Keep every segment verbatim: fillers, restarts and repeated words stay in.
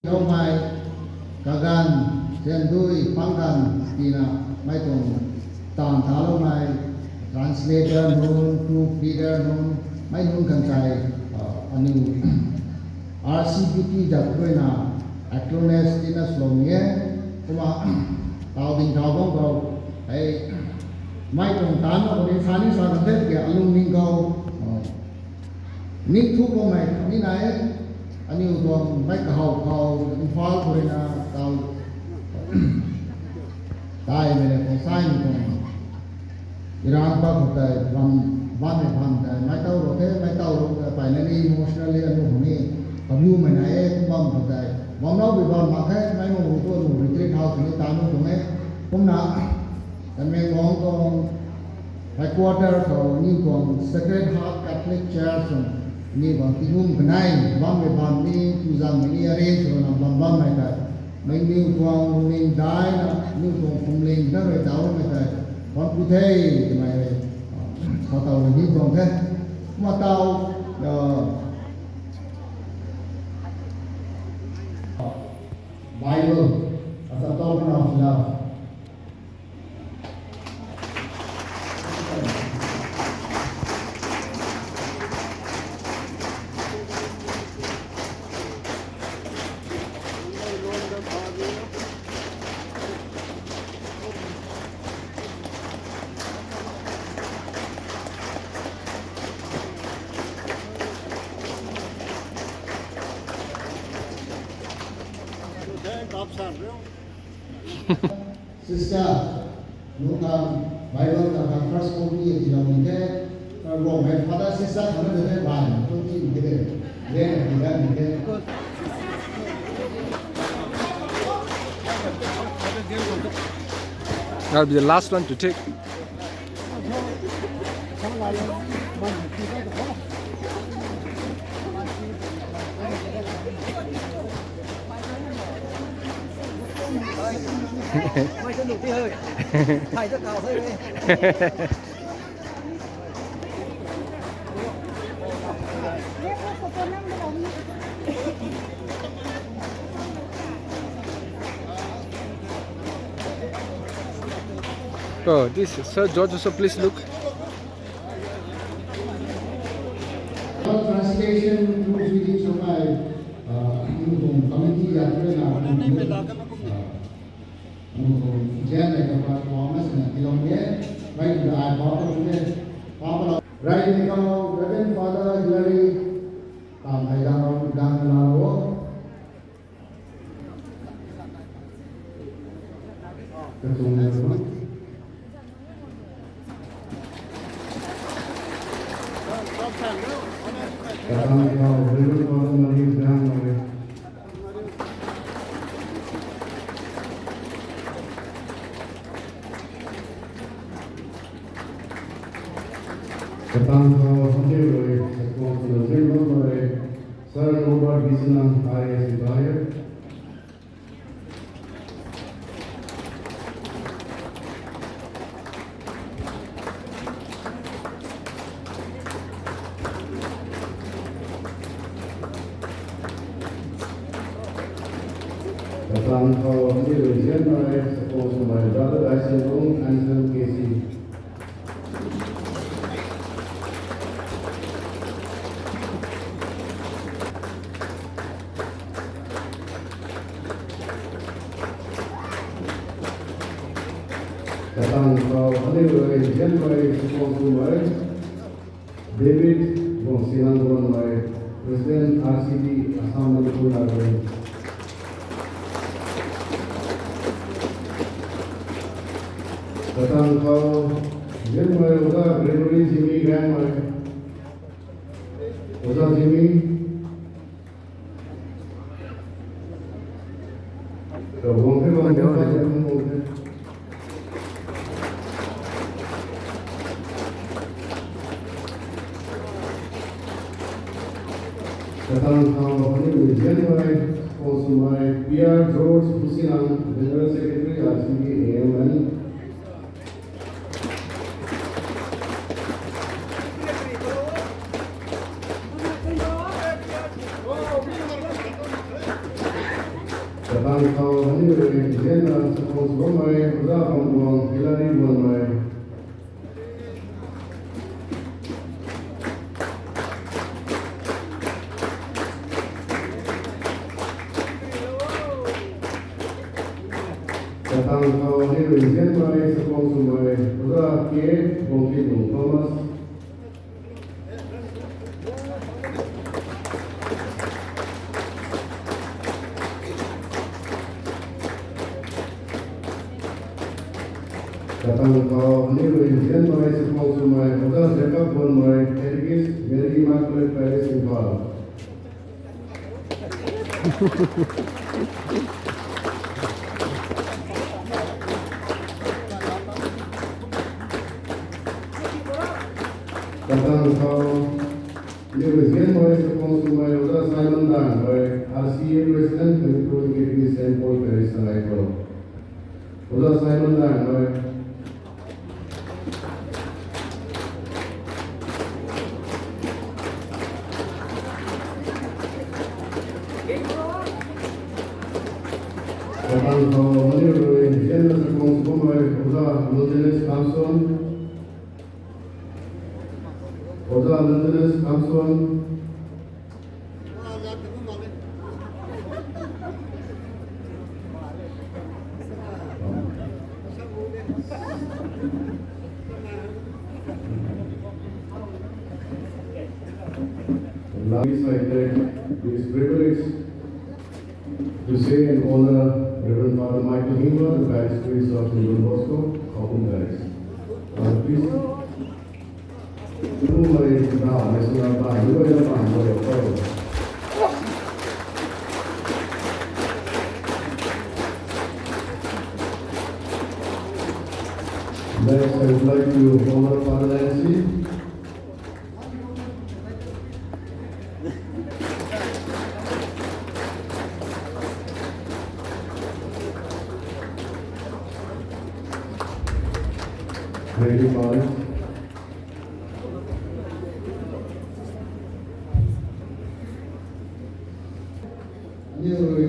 Loumei, kaganv, zendui, pangganv tina, mei tuang taanv taloumei, translator nunc, proofreader nunc, mei nunc kan tei, uh, aniu R C B T zat ruina acknowledge tina swlou ni e, kumna taw ding thau bam khou, hei, mei tuang taanv khou ni sa ni sa kan the ke alung ning khou, uh, ni thu bammei ni nai e, aniu tuang mei kahaw khou Imphal khou ruina taw, taimei le khou saimei tuang Iran pa khou tei bam, bammei bam tei mei taw ro the, mei taw ro tei peyna ni emotionally aniu khou ni kabiumei nai e, kum bam khou tei bam lou bi bam mak khe, mei nunc ru tu aniu retreat house ni taanv tuang e, kumna Tamenglong tuang headquarter khou ni tuang Sacred Heart Catholic Church tuang ni bam tingum kanei bammei bam ni tuzangmei ni arrange swna bam bammei tei, mei niw tuang lungning daina niw tuang phuamling na rui daumei tei bam ku the twmei rui, ah, sa taw ni tuang the. Kumna taw, ah, Bible, as a token of love. Sister, nunc khang Bible ta khang first copy e tiilou ni the, karbang hei father sister khang na de the bai, tu ti ni the, le na ti da ni the. I'll be the last one to take. Oh, this, Sir George also, please look. Translation, proofreading, so I, uh, committee, uh, Reverend Father Hilary, tam hei dang, dang na lo. Katang khou handi rui, Sir Robert Bisinang, I A S retire. Katang khou handi rui zianmei, sponsored by Brother Dai Sianlung and Son K C. Katang khou handi rui zianmei, sponsored by David Bongsinang Gonmei, President R C D, Assam Manipur Nagaland. Katang khou zianmei Oja Gregory Zimi Gangmei. Oja Zimi. Katang khou handi rui zianmei, sponsored by P R George Businang, General Secretary, R C D, A M N. Katang khou aniu rui nzianna chakhwang sw bammei Oja Bamguang Hillary Buanmei. Katang khou aniu rui nzianmei chakhwang swmei Oja K. Bongkhitlung Thomas. Katang khou aniu rui nzianmei chakhwang swmei Oja Jacob Buanmei, Catechist, Mary Immaculate Parish, Imphal. Katang khou aniu rui nzianmei chakhwang swmei Oja Simon Dangmei, R C A President, Manipur K P Saint Paul Parish, Sagaing Karo. Oja Simon Dangmei. Katang khou aniu rui nzianna chakhwang sw bammei Oja Longinus Kamson. Oja Longinus Kamson. Last, I take this privilege to say and honor Reverend Father Michael Hingwa, the Parish Priest of Saint Don Bosco, Khoukhum Parish. Father, please. Next, I would like to honor Father Nancy. Thank you, Father. Aniu rui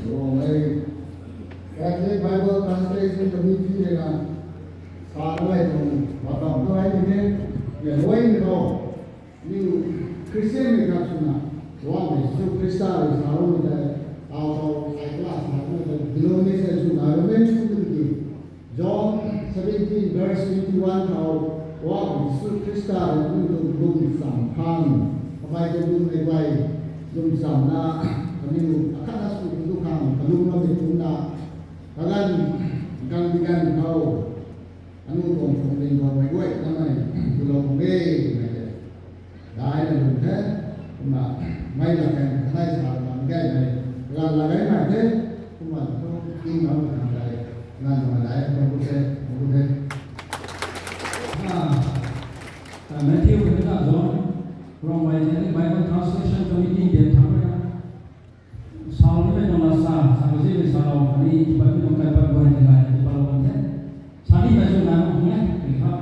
Rongmei Catholic Bible Translation Committee rui na sa na lei tuang batam tu ai ni the. Yan luai ni tho. Aniu Christian mei khat swna Ravguangc Jisu Khrista rui sa loumei tei, tau tau ai class sa loumei tei denomination swna rui mei sw tiki. John seventeen verse twenty-one khou, Ravguangc Jisu Khrista rui aniu tuang lwmcham khang, kamei tuang lwmmei guay lwmchamna, kaniw akhatna sw tu khang kalum bammei kumna, kaganv, gang diganv khou, aniu tuang phungding tuang mei guay kamei twlou e, mei tei. Daina lun the, kumna mei la kan kanei sa lam gaymei, lam la gaymei the, kumna thu king lam kan tei, lam lam dai kan ku the, ku the. Ah, ah, Matthew khatni John, Rongmei Catholic Bible Translation Committee dian thangc rui na, sau nimei tuang la sa, sa ka zi rui salou, khatni tipat mi tuang kaipat guay ni gay, tipatlou kan the. Sa ni ta zun na hung e, kha,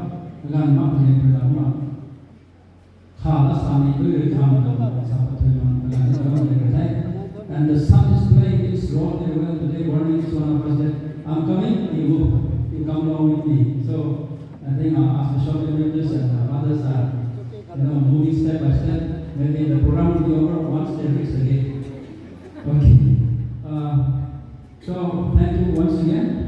gan mak ni rui la kumna. Kha la sa ni tu rui tham tuang, sa pat thui tuang, kaganv ni tuang ni rui the. And the sun is playing its role very well today, warning each one of us that I'm coming, you go, you come along with me. So, I think, uh, as the short evangelist and, uh, others are, you know, moving step by step, maybe the program will be over once they reach the gate. Okay. Uh, so, thank you once again.